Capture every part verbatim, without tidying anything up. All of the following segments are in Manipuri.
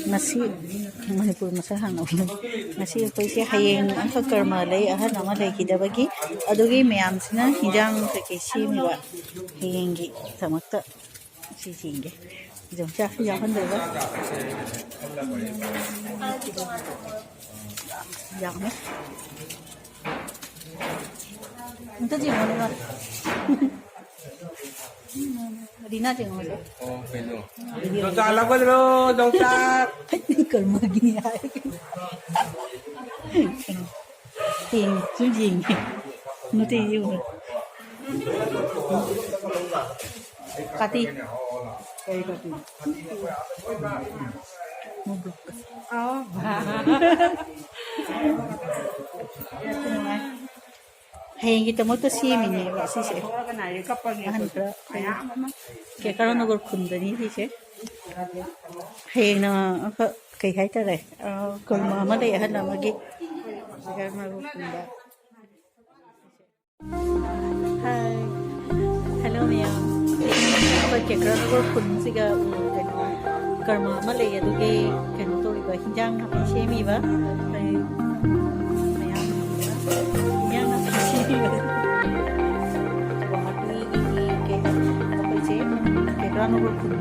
ꯉꯁꯤ ꯃꯅꯤꯄꯨꯔ ꯃꯁꯛ ꯍꯥꯟꯅ ꯎꯠꯂꯒꯦ꯫ ꯉꯁꯤ ꯑꯩꯈꯣꯏꯁꯦ ꯍꯌꯦꯡ ꯑꯃꯈꯛ ꯀꯔꯃ ꯂꯩ, ꯑꯍꯜ ꯑꯃ ꯂꯩꯈꯤꯗꯕꯒꯤ, ꯑꯗꯨꯒꯤ ꯃꯌꯥꯝꯁꯤꯅ ꯍꯤꯟꯖꯥꯡ ꯀꯩꯀꯩ ꯁꯦꯝꯃꯤꯕ ꯍꯌꯦꯡꯒꯤꯗꯃꯛꯇ꯫ ꯁꯤ ꯌꯦꯡꯒꯦ꯫ ꯌꯣꯡꯆꯥꯛꯁꯨ ꯌꯥꯎꯍꯟꯗꯣꯏꯕ꯫ ꯌꯥꯝꯃꯦ꯫ ꯑꯝꯇ ꯌꯦꯡꯉꯣꯅꯦ꯫ ꯔꯤꯅꯥ ꯌꯦꯡꯉꯣ꯫ ꯑꯣ, ꯀꯩꯅꯣ? ꯌꯣꯡꯆꯥꯛ ꯂꯧꯒꯗ꯭ꯔꯣ? ꯌꯣꯡꯆꯥꯛ! ꯑꯩ ꯀꯔꯃꯒꯤꯅꯤ ꯍꯥꯏ꯫ ꯌꯦꯡꯉꯦ, ꯁꯨꯝ ꯌꯦꯡꯉꯦ꯫ ꯅꯠꯇꯦ, ꯌꯦꯡꯉꯨ꯫ ꯀꯥꯇꯤ꯫ ꯀꯔꯤ ꯀꯥꯇꯤ? ꯑꯣ꯫ ꯍꯌꯦꯡꯒꯤꯗꯃꯛꯇ ꯁꯦꯝꯃꯤꯅꯦꯕ ꯁꯤꯁꯦ꯫ ꯑꯍꯟ ꯈꯔ ꯑꯩꯈꯣꯏ ꯀꯦꯀ꯭ꯔꯥꯅꯒꯔ ꯈꯨꯟꯗꯅꯤ ꯁꯤꯁꯦ꯫ ꯍꯌꯦꯡꯅ ꯑꯃꯈꯛ ꯀꯩ ꯍꯥꯏꯇꯥꯔꯦ, ꯑ, ꯀꯔꯃ ꯑꯃ ꯂꯩ ꯑꯍꯜ ꯑꯃꯒꯤ꯫ ꯀꯦꯀ꯭ꯔꯥꯅꯒꯔ ꯈꯨꯟꯗ꯫ ꯍꯥꯏ꯫ ꯍꯜꯂꯣ ꯃꯌꯥꯝ꯫ ꯑꯩꯈꯣꯏ ꯀꯦꯀ꯭ꯔꯥꯅꯒꯔ ꯈꯨꯟꯁꯤꯒ, ꯎꯝ, ꯀꯩꯅꯣ, ꯀꯔꯃ ꯑꯃ ꯂꯩ, ꯑꯗꯨꯒꯤ ꯀꯩꯅꯣ ꯇꯧꯔꯤꯕ, ꯍꯤꯟꯖꯥꯡ ꯅꯥꯄꯤ ꯁꯦꯝꯃꯤꯕ꯫ ꯑꯩꯈꯣꯏ ꯃꯌꯥꯝ ꯍꯤꯟꯖꯥꯡ ꯅꯥꯄꯤ ꯁꯦꯝꯃꯤꯕ꯫ ꯒꯨꯋꯥꯍꯥꯇꯤꯒꯤ ꯀꯦ-, ꯑꯩꯈꯣꯏꯁꯦ ꯀꯦꯀ꯭ꯔꯥꯅꯒꯔ ꯈꯨꯟ꯫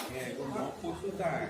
ꯉꯥꯏꯈꯣ, ꯃꯣꯔꯣꯛ ꯀꯣꯠꯁꯨ ꯇꯥꯏ꯫